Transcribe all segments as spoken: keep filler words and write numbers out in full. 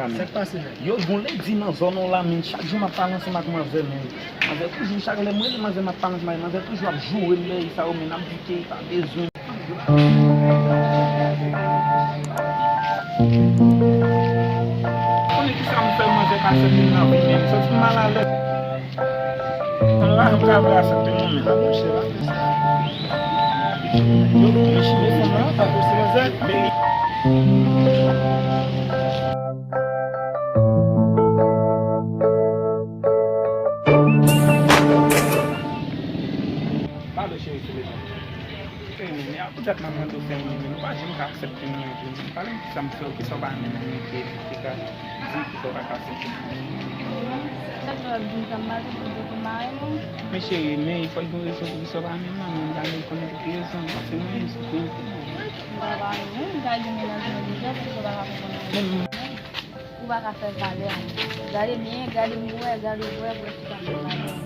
Sa k pase, men? Yo, gon ledi nan zòn ou la, men chak jou m ap pale ansanm ak manzè, men manzè toujou, chak lè m rele manzè, m ap pale ansanm ak manzè, toujou ap joure m, men sa yo, men ap di ke pa bezwen. Konnen ki sa m fè, manzè pa aksepte m nan vi, men m santi m malalèz. Mwen pa janm ka vle aksepte m nan men l. Yo, men chimè fanm nan, pa posib, manzè. Men li. Pale, cheri, telefòn. Cheri, men, men, poutèt m ap mande w fè yon moun, men, ou pa janm ka aksepte m nan vi, men. Pale m ki sa m fè w, ki sa w pa renmen nan mwen, ki, ki ka di, ki sa w pa ka aksepte m nan vi. Chak jou w ap di m sa, m pa toujou di w pou mari mwen. Men cheri, men fòk gen rezon pou ki sa w pa renmen m nan, men m ta renmen konnen pou ki rezon, paske mwen menm se pou ou. Ou pa pa renmen m, m ka gen mennaj mwen deja, poukisa w pa ka konprann mwen? Men ou pa ka fè valè an. Gade byen, gade m wè, gade w wè, pou wè si w ka fè valè an.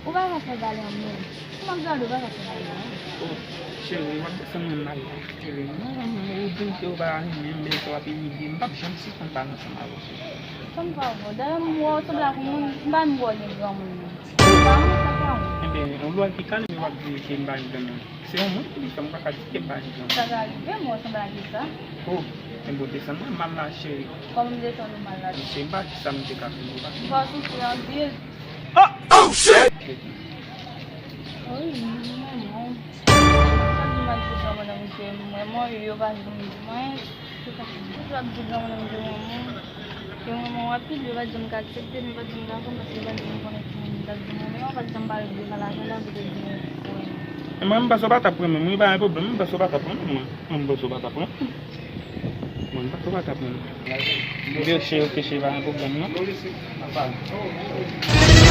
Ou pa ka fè valè an menm. Si m ap gade, ou pa ka fè valè an. Oh, cheri, w ap desann mwen mal la, cheri. Non, non, non, ou di m ke ou pa renmen m, men sa w ap imilye m. M p ap janm sispann pale ansanm avè w, cheri. Sa m pa bon. Dayè, m wè w sanble ak yon moun, m pa menm wè w gen granmoun, non. Ou pa renmen sa fè yon. Enben, yon lwa ki kalme w ap di ke m pa gen granmoun. Se yon moun ki di sa, m pa ka di ke m pa gen granmoun. Sa ka rive, m wè w sanble ak kisa? Oh, enben, w desann mwen mal la, cheri. Kòman m desann ou mal la? Cheri, m pa di sa m te ka fè, m pa. M pa soufri anpil. Oh, oh, shit! Wi, m renmen w. Chak jou m al sou granmoun nan misye, m renmen w, yo pa janm di m anyen. Se sa ki di. Yo ap di granmoun nan misye renmen w. Yo renmen w anpil, yo pa janm ka aksepte, yo pa janm ka konprann, paske yo pa janm konnen ki moun yo t ap di m renmen w, yo pa janm pale devan lajan nan, yo te di m renmen w. E mwen, m panse w pa t ap renmen m, wi, pa gen pwoblèm, m panse w pa t ap renmen m, mwen. Mwen, m panse w pa t ap renmen m. Mwen, m panse w pa t ap renmen m. Vye cheri, ok, cheri, pa gen pwoblèm, non. Non, mesye, n ap pale.